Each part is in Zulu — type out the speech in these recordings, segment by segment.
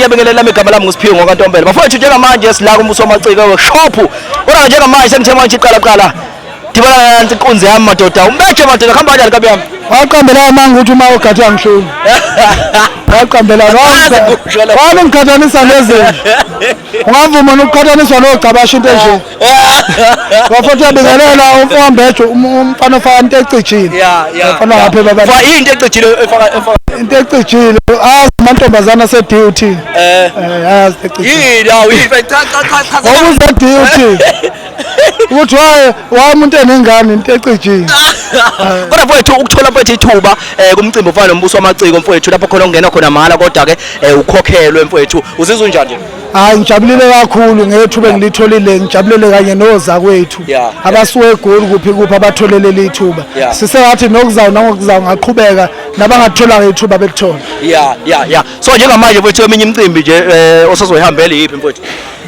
Ngiyabingelela lami, igama lami nguSiphiwe ngokaNtombela. Bafowethu, njengamanje sila kuMbuso Wamaciko workshop. Kodwa njengamanje sengithe manje iqala qala. Dibana nansi inkunzi yami madoda. Umbeje madoda, kuhamba kanjani kabi yami? Waqambela amanga ukuthi uma ugathi angihluli. Waqambela Akaze kusho lokho. wami ngiqhathanisa nezinto. Ungavuma nokuqhathaniswa nogcabasha into enje. Bafowethu, uyabingelela umfowambejo, umfana ofaka into ecijile. Umfana ngapha baba. Fa into ecijile efaka Into ecijile. Azi amantombazana ase DUT. Eh. Eh, ayazi ecijile. Yini awu yini, cha cha cha cha. Ngoba uze DUT. Ukuthi waye umuntu enengane into ecijile. Kodwa mfowethu, ukuthola mfowethu ithuba kumcimbi ofana noMbuso Wamaciko mfowethu, lapho khona ungena khona mahhala kodwa ke ukhokhelwe mfowethu, uzizwa unjani nje? Hayi, ngijabulile kakhulu ngethuba engilitholile, ngijabulele kanye nozakwethu abasuke eGoli, kuphi kuphi, abatholele ithuba. Sisengathi nokuzayo nangokuzayo ngaqhubeka nabangatholanga ithuba belithola. Yeah, so njengamanje mfowethu, eminye imicimbi nje osozoyihambela yiphi mfowethu?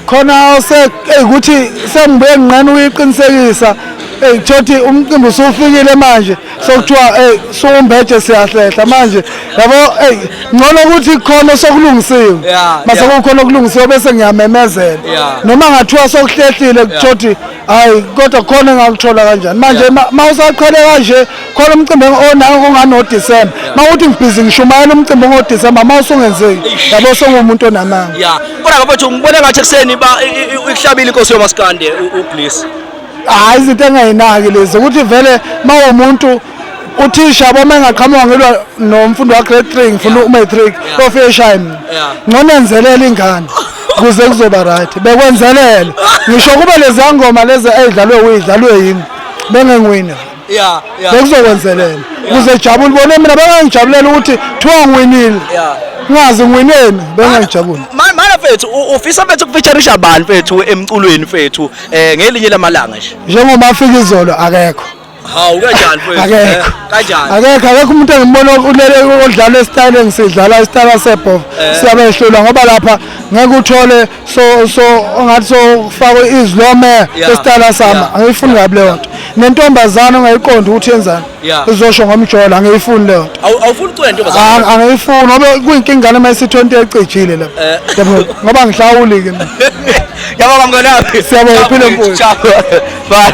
Khona ose ukuthi sengibuye nginqena ukuyiqinisekisa. Ey, thothi umcimbi usufikile manje, sokuthiwa ey, suwumbeje, siyahlehla manje yabo. Ey, ngcono ukuthi khona sokulungisiwe. Mase kukhona okulungisiwe bese ngiyamemezela. Noma ngathiwa sokuhlehlile, kuthothi hayi, kodwa khona engakuthola kanjani manje ma usaqhele kanje khona umcimbi ongano December, mawuthi ngibhizi ngishumayela umcimbi ngo December, mawusungenzeki yabo, sengumuntu onamanga. Yeah, kodwa mfowethu, ngibone ngathi ekuseni ba ikuhlabile inkosi yomaskande uBliss. Hayi, izinto engayinaki lezi, ukuthi vele mawumuntu uthisha yabo, uma engaqhamuka ngilwa nomfundi wa grade 3, ngifuna u-matric, ofike eshaye mina. Ngcono enzelele ingane kuze kuzoba right, bekwenzelele ngisho kube lezi ngoma lezi ey'dlalwe uyidlalwe yimi, bengengiwina. Bekuzokwenzelela ukuze jabule bone mina, bengangijabulela ukuthi thiwa ngiwinile. Ngazi ngiwineni, bengangijabule. Mana mfethu, ufisa mfethu ukufeaturisha bani mfethu emculweni mfethu ngelinye lamalanga nje? Njengoba afika izolo, akekho. Hawu, kanjani mfethu? Akekho. Kanjani? Akekho, akekho umuntu engimbona ulele odlala isitayile engisidlala, isitayela sebhova siyabehlula, ngoba lapha ngeke uthole so ongathi so kufakwe izilome esitayela sami. Angiyifuni kabi leyo nto, nentombazane ongayiqondi ukuthi yenzani, izosho ngomjolo, angiyifuni leyo nto. Awufuni ucula ntombazane? Angiyifuni, ngoba kuyinkinga uma isitho into ecijile lapha. Yabo, ngoba ngihlawuli-ke mina. Yabonga mngani wami. Siyabonga, uphile mfowethu. Ciao. Bye.